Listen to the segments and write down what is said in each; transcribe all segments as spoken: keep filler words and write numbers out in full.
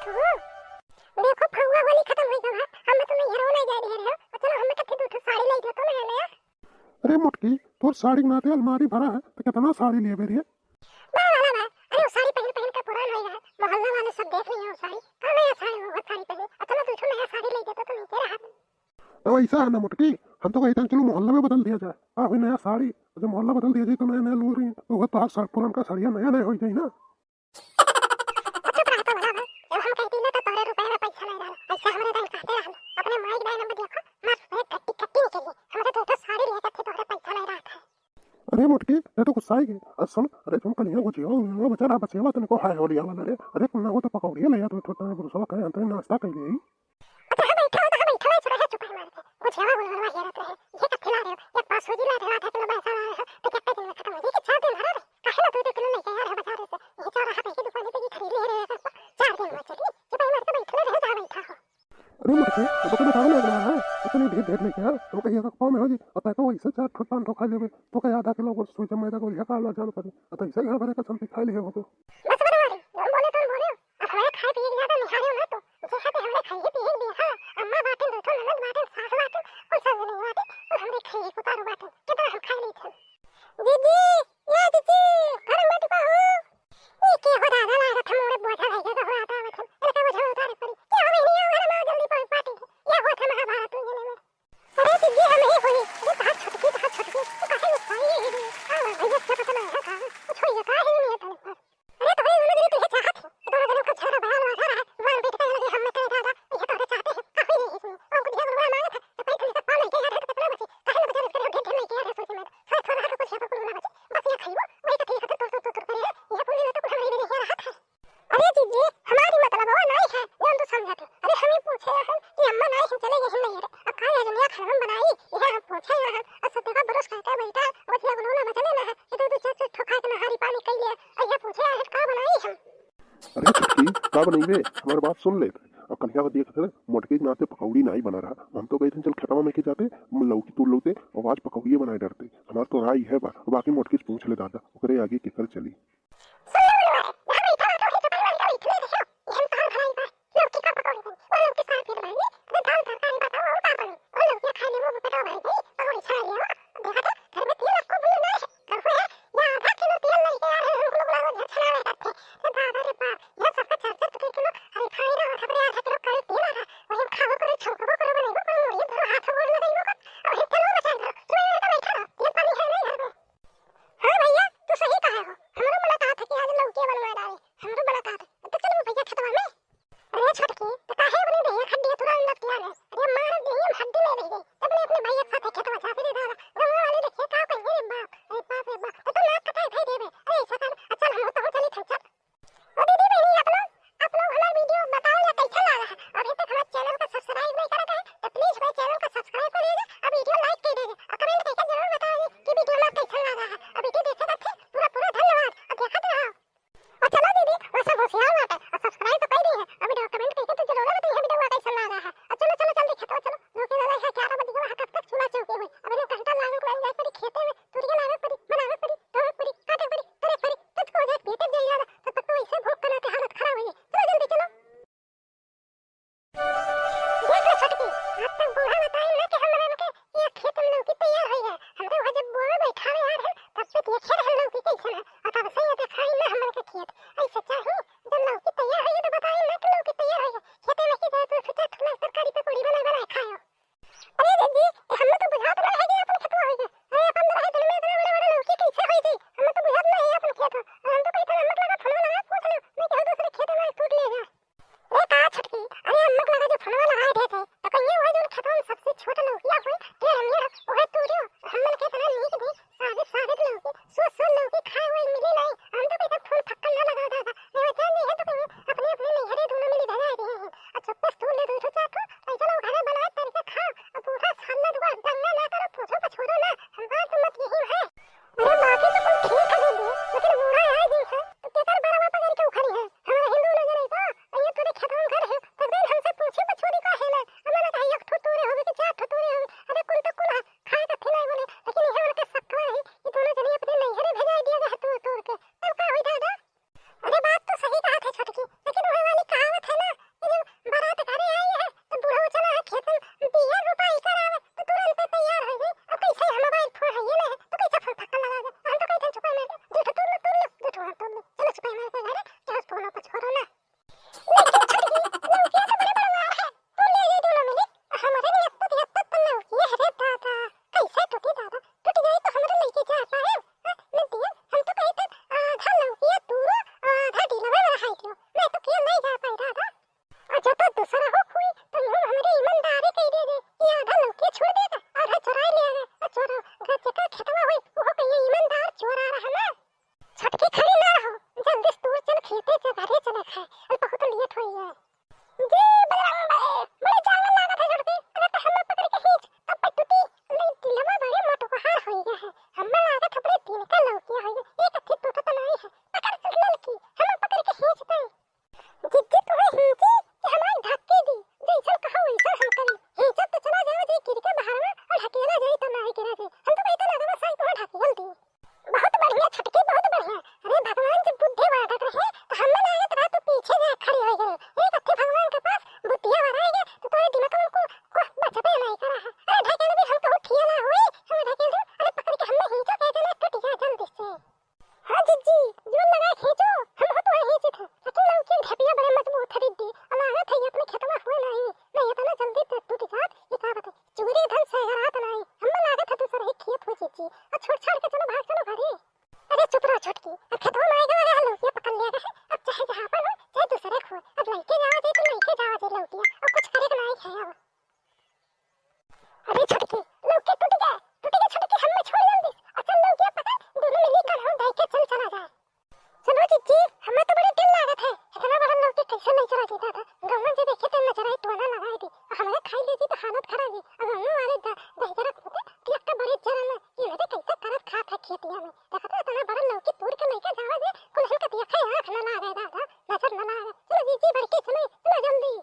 देखो, फगुआ होली खतम होइ गवा है, हम तो नैहरो नहीं जाए रहे हो, और चलो, हमें कथे दू ठो साड़ी लाई दे तो नया नया। अरे मोटकी, तोर साड़ी के नाते अलमारी भरा है, तो कितना साड़ी लेबे रे? बा वाला बा, अरे वो साड़ी पहन पहन के पुरान हो गया है, मोहल्ला वाले सब देख रही हैं वो साड़ी, का नया साड़ी, वो साड़ी पहन, और चलो, दू ठो नया साड़ी लाई दे तो, तो नीचे रहा। तो ऐसा है ना मोटकी, हम तो कहते हैं चलो मोहल्ला में बदल दिया जाए। हाँ, वही नया साड़ी, जब मोहल्ला बदल दिया जाए तो नया नया लोग रही, तो वो तो हर साल पुरान का साड़िया नया नया हो जाए ना। चुप रह तो भला भाई, जब हम कहती ना तो तोहरे रुपए में पैसा नहीं डाला, ऐसा हमारे दाई कहते रहल, अपने माई के दाई नंबर देखो, मार से घट्टी घट्टी निकल गई, हमारे दो ठो साड़ी लिया करते तोहरे पैसा नहीं रहा था। अरे मोटकी, ये तो गुस्सा ही गई। अरे सुन, अरे तुम कल यहाँ गुजिया बचा रहा, बसेवा तनिको हाय हो लिया वाला रे। अरे तुम ना हो तो पकौड़िया ले जा, तो छोटा गुस्सा का अंतर नाश्ता कर ले। अच्छा, हाँ, बैठा हो, तो हाँ, बैठा हो, चुप रहे, चुप रहे, मार के। गुझियावा गुलगुलवा हेरत रहे। ये कत्थे ला रहे हो? एक पाँच सूजी ला रहे हो, आधा किलो बेसन ला रहे हो, तो कितने दिन में खत्म हो जाएगी? चार दिन भरा रे। काहे ना दो दो किलो लेके आ रहे हो बाजार से? ये चौराहा पे की दुकान पे ये खरीद ले रहे हो, चार दिन में चली। चुप रहे, मार के बैठे रहे, जहाँ बैठा हो। अरे मोटकी, तो तोके बतावे ना रहा है, इतनी ढेर ढेर लेके आ, तो कहिए का पाँव में हो जी, और तय तो वैसे चार ठो पाँच ठो खा लेबे, तो कहे आधा किलो वो सूजी मैदा को लिया काला जान पड़ी, और तो ऐसे घर भरे कसम से खा लिए हो तो। बस बड़ा मारी, जौन बोले तौन बोले, अब हमारे खाए पिए के ज्यादा निहारे हो ना तो, जे है ते हमरे खाइए पिए के दिन, हाँ, अम्मा बाटेन, दू ठो ननद बाटेन, सास बाटेन, कुल सब जने बाटेन, और हमरे खाइए के उतारू बाटेन, कितना हम खाए लेत हन। दीदी, ए दीदी, गरम बाटी पाहू। ई के हो दादा, लागत हम मोरे बोझा भाई के कहवा आता आवत हम, इनका बोझा उतारे पड़ी। क्या हो बहनी, आओ घर में, आओ जल्दी पाहू, बाटी। या होत है महाभारत उन जने में। अरे दीदी, हम ही होई। अरे कहाँ छुटकी, कहाँ छुटकी, तू काहे गुस्साई है रे? आ भैया, क्या पता नहीं है कहाँ, कुछ होई है, काहे नहीं है तनिक बार। अरे, तो भाई, दोनों जने तुझे चाहत है। दोनों जने का झगड़ा बड़ा लगा रहा है। मारपीट करे लगे, हम में करे दादा। ये तो चाहते हैं। काफी नहीं है इसमें। और कुछ झगड़ा मांगे थे, तो भाई, तुझे सब पाल नहीं किया है, तो कितना बची? काहे ना बचा, इसके लिए ढेर, ढेर नहीं किया है, सोचे मैं। थोड़ा, थोड़ा रहा, कुछ यहाँ पर कुल ना बचे। बस ये खाइबो, वही तो ठीक है, तो तुर, तुर, तुर करे है। ये फूल तो तुम्हारे लिए नहीं रहा है। अरे जीजी, हमारी मतलब वो नहीं है, ये हम तो समझाते। अरे, हम ही पूछे हैं कि अम्मा नहीं है, चले गए हैं नहीं रे। अब कहाँ है दुनिया खाना बनाई? ये हम पूछे हैं। और सब देखा, बरस कहता है, बेटा, वो दिया गुलगुला मचा लेना है। ये तो दो चार, चार ठो खाए के नहारी पानी कर लिया। अइया पूछे आहे का बनाई हम। अरे छोटकी, का बनइबे? हमार बात सुन लेत। अब कलिया का देखत है, मोटकी के नाते पकौड़ी नाई बना रहा। हम तो कही थे, चल खेतवा में के जाते, लौकी तोड़ लौते, और आज पकौड़िए बनाए डरते। हमार तो राय है बा, बाकी मोटकी से पूछ ले दादा, ओकरे आगे केकर चली। सुन ले बुढ़वा, यहाँ बैठा हो तो है चपाई वाली का बैठले रहो। ये हम कहाँ भलाई बा? लौकी का पकौड़ी बनी, वो लौकी साग फिर बनी, अरे दाल तरकारी बताओ, और का बनी? वो लौकी खाए ले वो पेटवा भर गई, पकौड़ी छान लिया, देखा था, घर में तेल आपको बोले ना है, कहूँ है, या आधा किलो तेल लेके आ रहे हैं, हम लोग लागो घर चलावे करते। अरे बाप रे बाप, यह सबका चार चार किलो रिफाइन और हमारे आधा किलो कड़े तेल आ रहा, वही हम खाबो करे, छौंकबो करे, बनइबो करे, मुड़िए धरो, हाथ गोड़ लगइबो कर, और वही तेल बचा धरो, तुम्हें घर का बैठा रहो, तेल पानी है नहीं घर में। हाँ भैया, तू सही कहा हो, हमरो मुलाकात है कि आज लौकी बनवा डाले, हमरो मुलाकात है, तो चलो भैया खेतवा में। अरे छोटकी, तो काहे अपने देहिया खड्डिया तुरा लपटिया रे? अरे मार देहिया में हड्डी नहीं रह गई। तब ले अपने भैया के साथ खेतवा जा फिर दादा। गाँव वाले देखिए का कहिए रे बाप। अरे बाप रे बाप। तो तुम नाक कटाई भाई देबे। अरे ऐसा कर, अच्छा हम तो चली थन चल। ओ दीदी बहनी आप लोग, आप लोग हमारा वीडियो बताओ या कैसा लगा है। अभी तक हमारे चैनल का सब्सक्राइब नहीं करा है, तो प्लीज हमारे चैनल का सब्सक्राइब कर दीजिए और वीडियो लाइक कर दीजिए और कमेंट करके जरूर बताइए कि वीडियो हमारा कैसा लगा है। और वीडियो देखे तक पूरा पूरा धन्यवाद। और देखते रहो। और चलो दीदी, वैसे होशियार बाटे, और सब्सक्राइब तो कर दी है, और वीडियो कमेंट करके तो जरूर बताइए वीडियो कैसा लगा है। और चलो, चलो जल्दी खेतवा चलो, भूख लगा है, ग्यारह बज गया है, कब तक चूल्हा चौकी हुई? अब इन्हें घंटा लागल, कोई जाए पड़ी खेते में, तुरिया लावे पड़ी, बनावे पड़ी, धोवे पड़ी, काटे पड़ी, करे पड़ी, तब तो जाए पेट में जाए, तब तक तो ऐसे भूख के नाते हालत खराब हुई। चलो जल्दी चलो। देख लो छोटकी, आज तक बूढ़ा बताए ना कि हमरन के ये खेत में लौकी तैयार होई है। हम तो वहाँ जब बोवे बैठावे आ रहे, तब से देखे रहे लौकी कैसन है। और तब से ये देखाई ना हमरन के खेत। ऐसे चाही, जब लौकी तैयार होई है तो बताए ना कि लौकी तैयार होई है। खेते में की जाए तो सोचा थोड़ा तरकारी पकौड़ी बनाए बनाए खाओ। अरे दीदी, ये हम तो बुझात ना है कि अपन खेतवा होई है। अरे अपन तो रहे दिल में इतना बड़ा बड़ा लौकी कैसे होई थी? हम तो बुझात ना है अपन खेत। और हम तो कहीं पर नमक लगा फलवा लगा पूछ लो, मैं कहूँ दूसरे खेत में टूट ले जाए। ए का छोटकी, अरे अम्मा के लगे जो फोनवा लगाए देते, तो कहिए वह जो खेतवा में सबसे छोट लौकिया होई, टेढ़ मेढ़, वह तू जो हमन के इतना नीक दी, साबित साबित लौकी, सो सो लौकी खाए हुए मिली नहीं, हम तो कहीं फोन फक्कल ना लगा दादा, नहीं जान नहीं है तो कहीं अपने अपने नैहरे दोनों मिली पैमल के घरे, चाहे फोनो पर छोड़ो ना। लेकिन छोटकी, लौकिया तो बड़े बड़वार है, तू ले जाई दोनों मिली। हमरे नियत तो, नियत तो लौकिया है रे दादा, कैसे टूटी दादा, टूट जाई तो हमरे लेके जा पाए। हाँ, न दिया, हम तो कही थे आधा लौकिया तूरो, आधा डीलवे में रहाई दियो, मैं तो किया नहीं जा पाई दादा। और जो तो दूसरा हो कोई, तो यूं हमरे ईमानदारी कह दे दे, ये आधा लौकिया छोड़ देगा, आधा चुराई ले आवे, और चोर, घर जेकर खेतवा होई, वो कहिए ईमानदार चोर आ रहा ना। छोटकी खड़ी ना रहो, जल्दी से तूर चल खेते से घरे चले खाए, अब बहुत लेट होई है। जी बजरंग बली, बड़ी चावल लागत है छोटकी, अगर तो हमें पकड़ के खींच, तब पे टूटी, ले दिलवा बड़े मोटुकहार होई गया है, हमें लागत है बड़े दिन का लौकिया होई गया, एक अच्छी टूटत नहीं है, पकड़ चल ललकी, हमें पकड़ के खींचते। जिज्जी तुम्हें खींची कि हमारी धक्के दी, जैसन कहो वैसन हम करी, खींचत तो चला जाओ जे गिर के बाहर में और ढकेला जाई तो नहीं गिरा जाई, हम तो कहते ना दवा साई तुम्हें ढकेल दी। बहुत बढ़िया छोटकी, बहुत बढ़िया। अरे भगवान जब बुद्धि बांटत रहे, तो हमें लागत रहा तू पीछे जा खड़ी हो गई। एक अच्छे भगवान के पास बुद्धिया बढ़ाएगा, तो तोरे दिमाग में को, को बचबे नहीं करा है। अरे ढकेल भी हम कहूँ ठिया ना हुई, हम ढकेल दो। अरे पकड़ के हमें खींचो, कह देना टूट गया जल्दी से। हाँ जिज्जी, जोर लगा खींचो, हम हो तो खींचित है। लेकिन लौकी ढेपिया बड़े मजबूत है दीदी, और लागत है ये अपने खेतवा हुए नहीं, नहीं इतना जल्दी तो टूट जात, ये का बताई। चोरी धन से हरात नाई, हम्मे लागत है दूसरे ही खेत हो जीजी। आ छोड़ छाड़ के चलो, भाग चलो घरे। अरे चुप रहो छोटकी, आ खेतवा में आएगा वाला लौकिया पकड़ लिया है, अब चाहे जहाँ पर हो, चाहे दूसरे खो, अब लइके जावा दे तो लइके जावा दे लौकिया, अब कुछ करे के नाई है अब। अरे छोटकी, लौकिया टूट गया, टूट गया छोटकी, हम्मे छोड़ जल्दी, आ चल लौकिया पकड़, दोनों मिली कन्हू दे के चल चला जाए। सुनो जीजी, हमें तो बड़ी डर लागत है। इतना बड़ा लौकी कैसे नहीं चला देता था? गाँव में जे देखे तो नजर आई, टोना लगाई दी। और हमें खाई लेती तो हालत खराब हुई। और गाँव वाले द-, दहिजरा खुदे पियक्का बड़े जरन में, ये मेरे कैसे तरस खात है खेतिया में। देखा तो इतना बड़ा लौकी तोड़ के लेके जावा दे, कुलहन का देखा आँख न लागे दादा, नजर न लागे। चलो जीजी बड़की चलो, चलो जल्दी।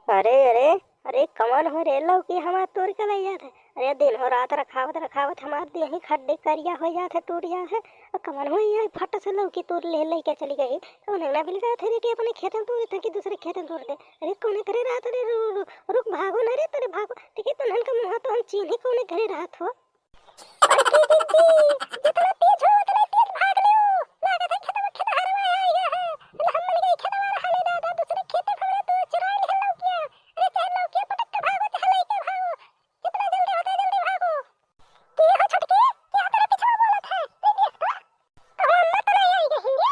अरे, अरे, अरे, कवन हो रे लौकी हमार तोड़ के लइ जात है? अरे, दिनहो रात रखावत, रखावत हमार देही खड्डी करिया होइ जात है, टूट जात है। अ कवन हो ये फट से लौकी तोड़ ले, लइके चली गई। कौने ना बिल जात है रे कि अपने खेत में तोड़ दे, कि दूसरे खेत में तोड़ दे। अरे, कौने करे रहत रे, रु-, रु-, रुक, भागो ना रे, तोरे भागो। देखी, तोहन का मुँह तो हम चीन्ही कौने घरे रहत हो। बड़की दीदी, जितना तेज हो, उतना तेज भाग लियो। लागत है खेतवा, खेतहरवा आ गया है। हम मन गई खेतवा रहा ले दादा, दूसरे खेते भवरे तो चुराई लिहन लौकिया। अरे चाहे लौकिया पटक के भागो, चाहे लइके भागो। जितना जल्दी होता है, जल्दी भागो। के हो छोटकी? के हो तेरे पीछे बोलत है? नहीं देख तो। कहो अम्मा तो नहीं आई गई हिंदी?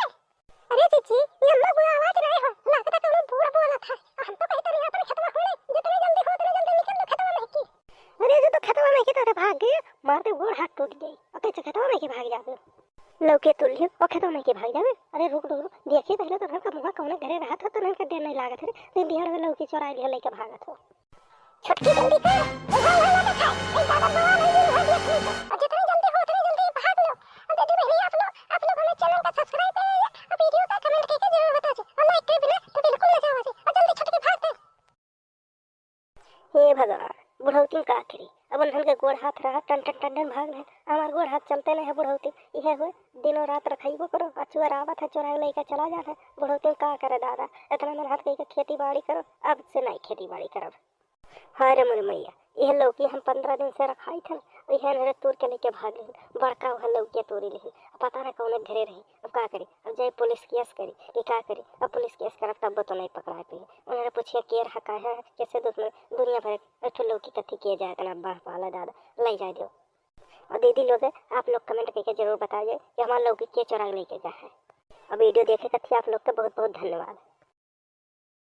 अरे जीजी, ये अम्मा बुआ आवाज नहीं हो, लागत है कौनो बूढ़ बोलत है। हम तो कही तनी अपन खेतवा हुए, जितने जल्दी हो उतने जल्दी निकल लो खेतवा में की। अरे जो तो खेतवा में की तरह भाग गए, मारते गोड़ हाथ टूट गई। और कैसे खेतवा में की भाग जावे? लौके तुल्ही और खेतवा में की भाग जावे। अरे रुक रुक रुक, देखी पहले तो घर का मुँह कौन घरे रहत हो, तो नहीं का देर नहीं लागत है। नहीं बिहार में लौकी चोराई लियो लेके भागत हो। छोटकी जल्दी कर, उहाँ, उहाँ ना देखाए। ए दादा, बउआ नहीं, उहाँ देख ली तो। और जितनी जल्दी हो, उतनी जल्दी भाग लो। और दीदी बहनी, आप लोग, आप लोग हमें channel का subscribe कर लीजिए और video का comment करके जरूर बताइए। और like के बिना तो बिल्कुल ना जाओ जी। और जल्दी छोटकी भाग दे। हे भगवान, बुढ़ौती का करी? अब उन्हन के गोड़ हाथ रहा, टन टन टन टन भाग रहे। हमार गोड़ हाथ चलते नहीं है बुढ़ौती। इहे हुए, दिनों रात रखइबो करो, आ चुअर आवत है, चोराई लइके चला जात है। बुढ़ौती का करे दादा, इतना मेहनत कइके खेती बाड़ी करो, अब से नहीं खेती बाड़ी करब। हाय रे मोरे मैया, इहे लौकी हम पन्द्रह दिन से रखाई थन, इहे नरे तूर के लेके भाग गई। बड़का उहे लौकिया तूरी लिही, अब पता ना कौने घरे रही। अब का करी? अब जाई पुलिस केस करी कि का करी? अब पुलिस केस करब तब तो नहीं पकड़ा पाई। उन्हें पूछिए के रहा, का है, कैसे दुश्मन, दुनिया भर एक ठो लौकी कथी किए जाए, इतना बाह पाला दादा, ले जाए दो। और दीदी लोग, आप लोग comment करके जरूर बताइए कि हमारे लौकी के चोरा के लेके गया है। और video देखे खातिर आप लोग के बहुत बहुत धन्यवाद।